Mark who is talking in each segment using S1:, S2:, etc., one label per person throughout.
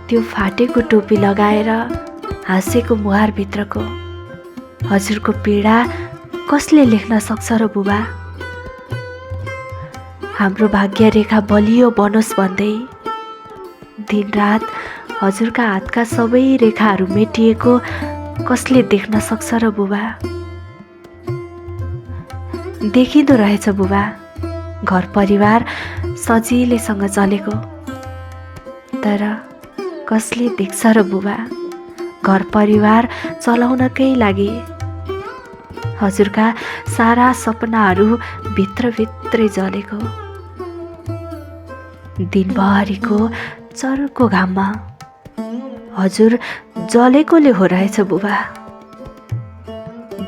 S1: त्यो फाटेको टोपी लगाएर हाँसेको मुहारभित्रको हजुरको पीडा कसले लेख्न सक्छ र बुबा? हाम्रो भाग्य रेखा बलियो बनोस् भन्दै दिनरात हजुरका हातका सबै रेखाहरू मेटिएको कसले देख्न सक्छ र बुबा? देखिँदो रहेछ बुबा, घर परिवार सजिलैसँग चलेको। तर कसले देख्छ र बुबा, घर परिवार चलाउनकै लागि हजुरका सारा सपनाहरू भित्रभित्रै जलेको। दिनभरिको चर्को घाममा हजुर जलेकोले हो रहेछ बुबा।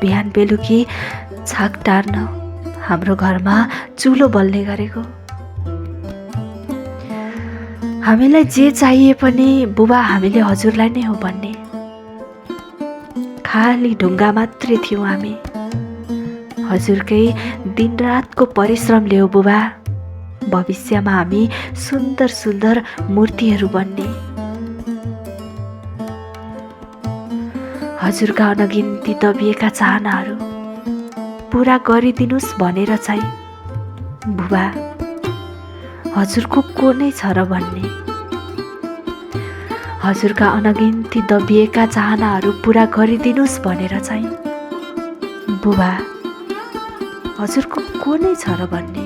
S1: बिहान बेलुकी छाक टार्न हाम्रो घरमा चुलो बल्ने गरेको। हामीलाई जे चाहिए पनि बुबा हामीले हजुरलाई नै हो भन्ने। खाली ढुङ्गा मात्रै थियौँ हामी। हजुरकै दिनरातको परिश्रमले हो बुबा भविष्यमा हामी सुन्दर सुन्दर मूर्तिहरू बन्ने। हजुरका अनगिन्ती दबिएका चाहनाहरू पुरा गरिदिनुस् भनेर चाहिँ बुबा हजुरको को नै छ र भन्ने। हजुरका अनगिन्ती दबिएका चाहनाहरू पुरा गरिदिनुस् भनेर चाहिँ बुबा हजुरको को नै छ र भन्ने।